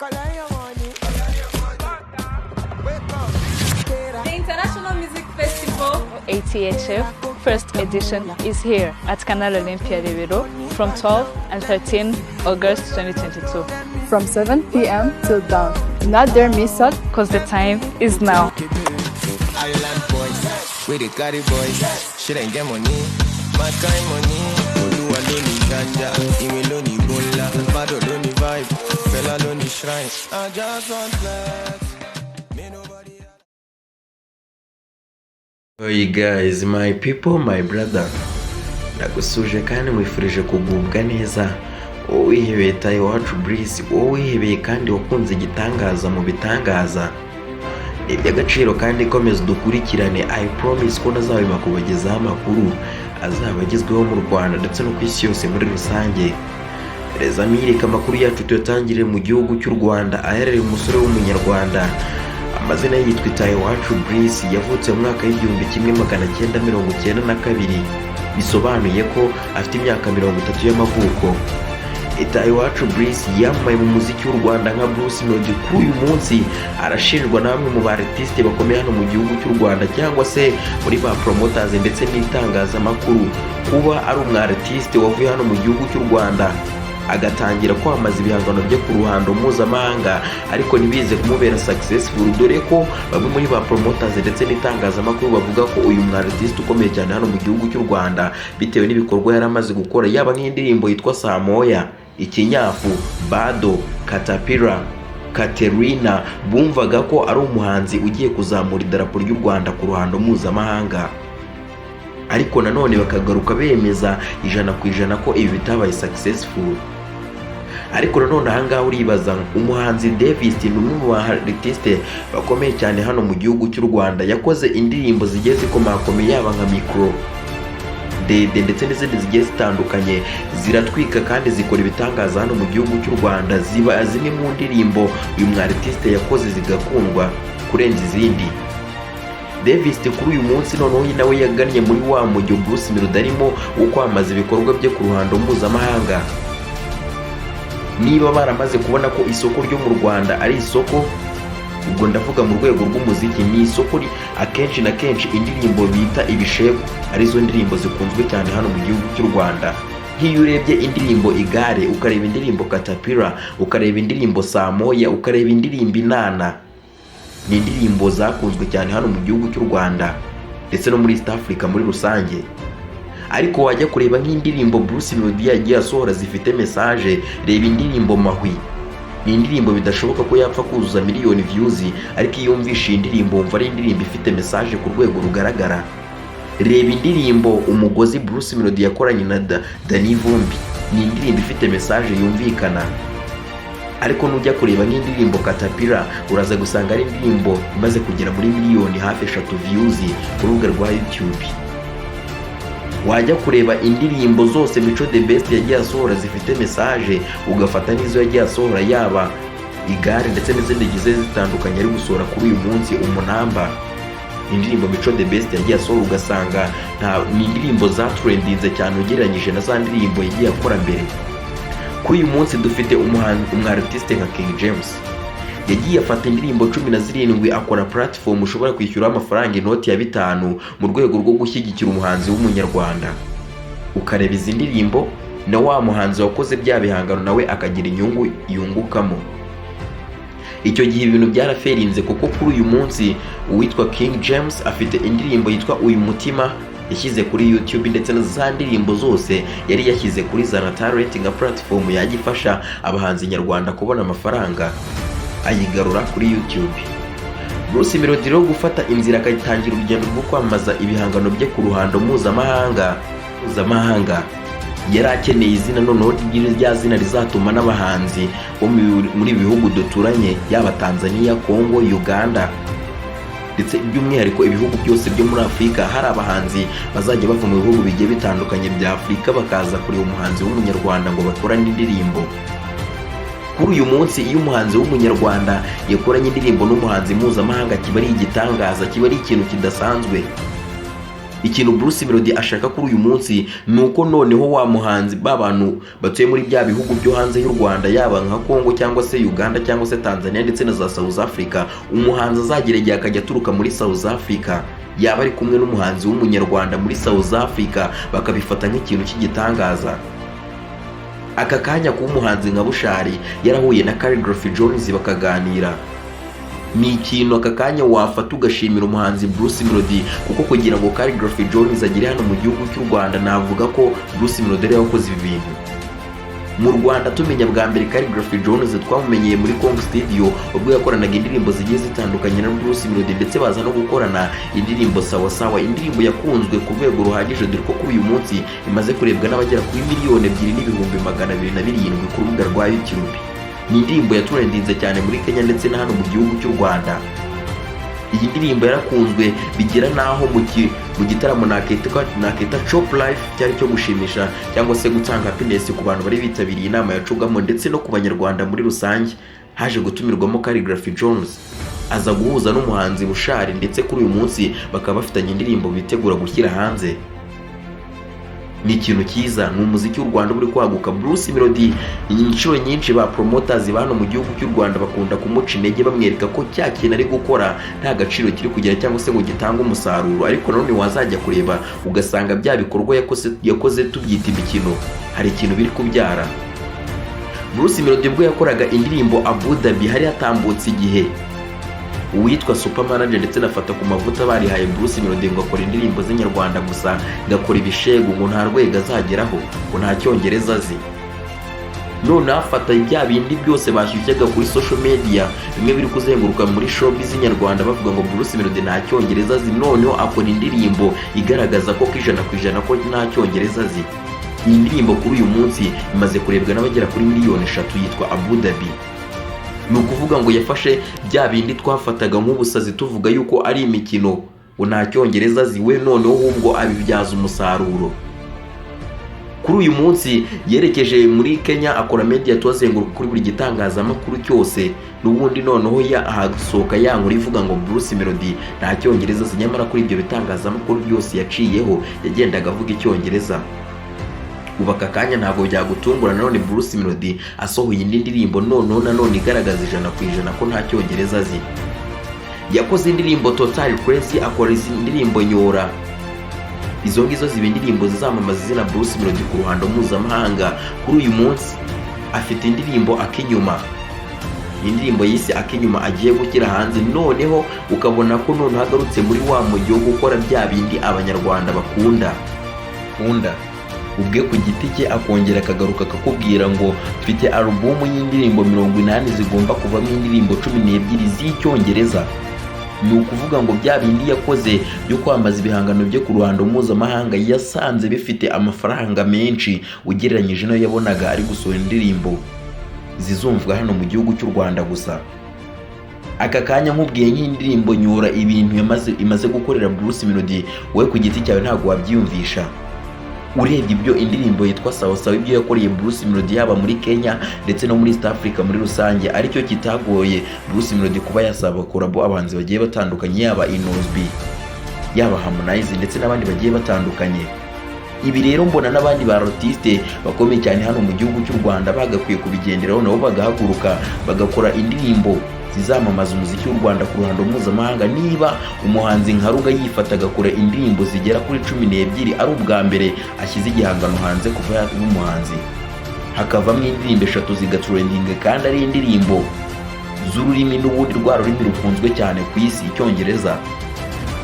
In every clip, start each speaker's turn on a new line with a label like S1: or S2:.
S1: Collect your money. Wake up.
S2: The International Music Festival
S3: ATHF first edition is here at Canal Olympia Rebero from 12 and 13 August 2022.
S4: From 7 p.m. till dawn. Not there miss out.
S3: Because the time is now.
S5: Island boys, we the carry boys. She didn't get money, my kind money. Olúwa ló ní ganja, ìwé ló ní gbóńlá, Bado ló ní vibe, Fela ló ní shrine. I just want flex. Me nobody.
S6: Hey guys, my people, my brother. Ndagusuje kandi nkwifurije kugubwa neza. Wowe wihebeye Tayiwacu Bruce, wowe wihebeye kandi wakunze igitangaza mu bitangaza. Ni iby'agaciro kandi komeza udukurikirane. I promise ko ntazahwema kubagezaho amakuru azaba agezweho mu Rwanda ndetse no ku isi yose muri rusange. Reka amakuru yacu tuyatangire mu gihugu cy'u Rwanda, aherereye umusore w'umunyarwanda. Amazina ye yitwa Itahiwacu Bruce, yavutse mu mwaka w'1992, bisobanuye ko afite imyaka 30 y'amavuko. Itahiwacu Bruce yamamaye mu muziki w'u Rwanda nka Bruce Melody. Kuri uyu munsi arashinjwa na bamwe mu ba artiste bakomeye hano mu gihugu cy'u Rwanda cyangwa se muri ba promoters ndetse n'itangazamakuru kuba ari umu artiste wavuye hano mu gihugu cy'u Rwanda agatangira kwamamaza ibihangano bye ku ruhando mpuzamahanga, ariko ntibize kumubera successful, dore ko bamwe muri ba promoters ndetse n'itangazamakuru bavuga ko uyu mu artiste ukomeye cyane hano mu gihugu cy'u Rwanda, bitewe n'ibikorwa yari amaze gukora, yaba nk'indirimbo yitwa Samoya, Ikinyafu, Bado, Katapira, Katerina, bumvaga ko ari umuhanzi ugiye kuzamura idarapo ry'u Rwanda ku ruhando mpuzamahanga, ariko nanone bakagaruka bemeza 100% ko ibi bitabaye successful. Ariko nanone ahangaha uribaza, umuhanzi Davis ni umwe mu ba artiste bakomeye cyane hano mu gihugu cy'u Rwanda. Yakoze indirimbo zigiye zikomakomeye, yaba nka Micro, Dede ndetse n'izindi zigiye zitandukanye, ziratwika kandi zikora ibitangaza hano mu gihugu cy'u Rwanda, ziba zimwe mu ndirimbo uyu mu artiste yakoze zigakundwa kurenza izindi. Davis kuri uyu munsi noneho nawe yagannye muri wa mujyo Bruce Melody arimo wo kwamamaza ibikorwa bye ku ruhando mpuzamahanga. Niba baramaze kubona ko isoko ryo mu Rwanda ari isoko, ubwo ndavuga mu rwego rw'umuziki, ni isoko akenshi na kenshi indirimbo bita ibishegu arizo ndirimbo zikunzwe cyane hano mu gihugu cy'u Rwanda. Nk'iyo urebye indirimbo Igare, ukareba indirimbo Katapira, ukareba indirimbo Samoya, ukareba indirimbo Inana, ni indirimbo zakunzwe cyane hano mu gihugu cy'u Rwanda ndetse no muri East Africa muri rusange. Ariko wajya kureba nk'indirimbo Bruce Melody yagiye asohora zifite message, reba indirimbo Mahwi, ni indirimbo bidashoboka ko yapfa kuzuza miliyoni views, ariko iyo wumvishe iyi ndirimbo wumva ari indirimbo ifite message ku rwego rugaragara. Reba indirimbo Umugozi Bruce Melody yakoranye na Danny Vumbi, ni indirimbo ifite message yumvikana. Ariko nujya kureba nk'indirimbo Katapira, uraza gusanga ari indirimbo imaze kugera muri miliyoni hafi 3 views ku rubuga rwa YouTube. Wajya kureba indirimbo zose Mico The Best yagiye asohora zifite message, ugafata n'izo yagiye asohora, yaba Igare ndetse n'izindi zigiye zitandukanye ari gusohora kuri uyu munsi, Umunamba, indirimbo Mico The Best yagiye asohora, ugasanga nta ni indirimbo zatrendinze cyane ugereranyije na za ndirimbo yagiye akora mbere. Kuri uyu munsi dufite umu artiste nka King James, yagiye afata indirimbo 17, akora platform ushobora kwishyuraho amafaranga inoti ya 5 mu rwego rwo gushyigikira umuhanzi w'umunyarwanda, ukareba izi ndirimbo na wa muhanzi wakoze bya bihangano nawe akagira inyungu yungukamo. Icyo gihe ibintu byaraferinze, kuko kuri uyu munsi uwitwa King James afite indirimbo yitwa Uyu Mutima yashyize kuri YouTube, ndetse na za ndirimbo zose yari yashyize kuri Zana Talent nka platform yajya ifasha abahanzi nyarwanda kubona amafaranga, ayigarura kuri YouTube. Bruce Melody rero gufata inzira akatangira urugendo rwo kwamamaza ibihangano bye ku ruhando mpuzamahanga, yari akeneye izina noneho rya zina rizatuma n'abahanzi bo muri ibi bihugu duturanye, yaba Tanzania, Congo, Uganda, ndetse by'umwihariko ibihugu byose byo muri Afurika, hari abahanzi bazajya bava mu bihugu bigiye bitandukanye bya Afurika bakaza kureba umuhanzi w'umunyarwanda ngo bakorane indirimbo. Kuri uyu munsi iyo umuhanzi w'umunyarwanda yakoranye indirimbo n'umuhanzi mpuzamahanga kiba ari igitangaza, kiba ari ikintu kidasanzwe. Ikintu Bruce Melody ashaka kuri uyu munsi ni uko noneho wa muhanzi, ba bantu batuye muri bya bihugu byo hanze y'u Rwanda, yaba nka Congo cyangwa se Uganda cyangwa se Tanzania ndetse na za South Africa, umuhanzi azagera igihe akajya aturuka muri South Africa, yaba ari kumwe n'umuhanzi w'Umunyarwanda muri South Africa, bakabifata nk'ikintu cy'igitangaza. Aka kanya kuba umuhanzi nka Bushali yarahuye na Khaligraph Jones bakaganira, ni ikintu aka kanya wafata ugashimira umuhanzi Bruce Melody, kuko kugira ngo Khaligraph Jones agere hano mu gihugu cy'u Rwanda, navuga ko Bruce Melody ariwe wakoze ibi bintu. Mu Rwanda tumenya bwa mbere Khaligraph Jones, twamumenyeye muri Kong Studio ubwo yakoranaga indirimbo zigiye zitandukanye na Bruce Melody, ndetse baza no gukorana indirimbo Sawa Sawa, indirimbo yakunzwe ku rwego ruhagije, dore ko kuri uyu munsi imaze kurebwa n'abagera kuri 2,207,000 ku rubuga rwa YouTube. Ni indirimbo yatrendinze cyane muri Kenya ndetse na hano mu gihugu cy'u Rwanda. Iyi ndirimbo yarakunzwe bigera n'aho mu gitaramo nakita Chop Life, cyari cyo gushimisha cyangwa se gutanga happiness ku bantu bari bitabiriye inama ya CHOGM ndetse no ku Banyarwanda muri rusange, haje gutumirwamo Khaligraph Jones, aza guhuza n'umuhanzi Bushali, ndetse kuri uyu munsi bakaba bafitanye indirimbo bitegura gushyira hanze. Ni ikintu cyiza, ni umuziki w'u Rwanda uri kwaguka. Bruce Melody, inshuro nyinshi ba promoters ba hano mu gihugu cy'u Rwanda bakunda kumuca intege, bamwereka ko cya kintu ari gukora nta gaciro kiri kugira cyangwa se ngo gitange umusaruro, ariko nanone wazajya kureba ugasanga bya bikorwa yakoze tubyita imikino, hari ikintu biri kubyara. Bruce Melody ubwo yakoraga indirimbo Abu Dhabi, hari hatambutse igihe uwitwa Super Manager ndetse na Fata ku Mavuta barihaye Bruce Melody ngo akora indirimbo z'Inyarwanda gusa, ngakora ibishegu, ngo nta rwego azageraho, ngo nta Cyongereza azi. Noneho afata bya bindi byose bashyushyaga kuri social media, bimwe biri kuzenguruka muri showbiz z'inyarwanda, bavuga ngo Bruce Melody nta Cyongereza azi, noneho akora indirimbo igaragaza ko 100% ko nta Cyongereza azi. Iyi ndirimbo kuri uyu munsi imaze kurebwa n'abagera kuri miliyoni 3, yitwa Abu Dhabi. Ni ukuvuga ngo yafashe bya bindi twafataga nk'ubusazi, tuvuga yuko ari imikino, ngo nta Cyongereza azi we, noneho ahubwo abibyaza umusaruro. Kuri uyu munsi yerekeje muri Kenya, akora media tour, azenguruka kuri buri gitangazamakuru cyose, n'ubundi noneho hasohoka ya nkuru ivuga ngo Bruce Melody nta Cyongereza azi, nyamara kuri ibyo bitangazamakuru byose yaciyeho yagendaga avuga Icyongereza. Ubu aka kanya ntabwo byagutungura nanone Bruce Melody asohoye indi ndirimbo, noneho nanone igaragaza 100% ko nta Cyongereza azi. Yakoze indirimbo Total Crazy, akora izi ndirimbo Nyora, izo ngizo ziba indirimbo zizamamaza izina Bruce Melody ku ruhando mpuzamahanga. Kuri uyu munsi afite indirimbo Akinyuma, indirimbo yise Akinyuma agiye gushyira hanze, noneho ukabona ko noneho agarutse muri wa mujyi wo gukora bya bindi Abanyarwanda bakunda kunda. Ubwe ku giti cye akongera akagaruka akakubwira ngo mfite alubumu y'indirimbo 80 zigomba kuvamo indirimbo 12 z'Icyongereza. Ni ukuvuga ngo bya bindi yakoze byo kwamamaza ibihangano bye ku ruhando mpuzamahanga yasanze bifite amafaranga menshi ugereranyije n'ayo yabonaga ari gusohora indirimbo zizumvwa hano mu gihugu cy'u Rwanda gusa. Aka kanya nkubwiye nk'indirimbo Nyura, ibintu imaze gukorera Bruce Melody, wowe ku giti cyawe ntabwo wabyiyumvisha. Urebye ibyo indirimbo yitwa Sawa Sawa, ibyo yakoreye Bruce Melody yaba muri Kenya ndetse no muri East Africa muri rusange, aricyo kitagoye Bruce Melody kuba yasaba collabo abahanzi bagiye batandukanye, yaba Innoss'B, yaba Harmonize ndetse n'abandi bagiye batandukanye. Ibi rero mbona n'abandi ba artiste bakomeye cyane hano mu gihugu cy'u Rwanda bagakwiye kubigenderaho, nabo bagahaguruka bagakora indirimbo zizamamaza umuziki w'u Rwanda ku ruhando mpuzamahanga. Niba umuhanzi nka Ruga yifata agakora indirimbo zigera kuri 12, ari ubwa mbere ashyize igihangano hanze kuva yaba umuhanzi, hakavamo indirimbo eshatu zigatrendinga, kandi ari indirimbo z'ururimi n'ubundi rwa rurimi rukunzwe cyane ku isi, Icyongereza,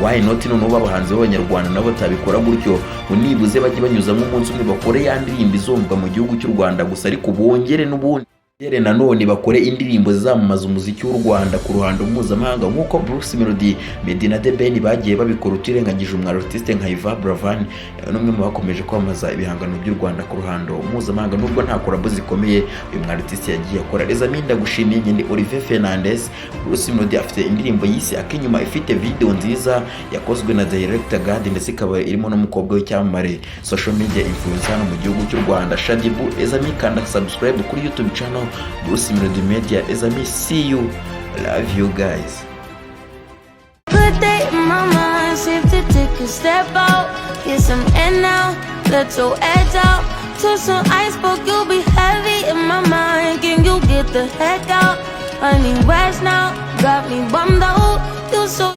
S6: why not noneho abahanzi b'Abanyarwanda nabo batabikora gutyo, ngo nibuze bajye banyuzamo umunsi umwe bakore ya ndirimbo izumvwa mu gihugu cy'u Rwanda gusa, ariko bongere n'ubundi nanone bakore indirimbo zizamamaza umuziki w'u Rwanda ku ruhando mpuzamahanga, nk'uko Bruce Melody, Meddy na The Ben bagiye babikora, utirengagije umu artiste nka Yvan Buravan, n'umwe mu bakomeje kwamamaza ibihangano by'u Rwanda ku ruhando mpuzamahanga, nubwo nta collabo zikomeye uyu mu artiste yagiye akora. Les amis, ndagushimiye. Ngende Olivier Fernandez. Bruce Melody afite indirimbo yise Akinyuma, ifite video nziza yakozwe na Director Gad, ndetse ikaba irimo n'umukobwa w'icyamamare, social media influencer hano mu gihugu cy'u Rwanda, Shaddyboo. Les amis, kanda subscribe kuri YouTube channel Bruce Melody Media. Les amis, see you, love you guys.
S1: Good day in my mind, safe to take a step out. Get some air now, let your edge out. To some iceberg, you'll be heavy in my mind. Can you get the heck out? I need rest now, got me bummed out. You so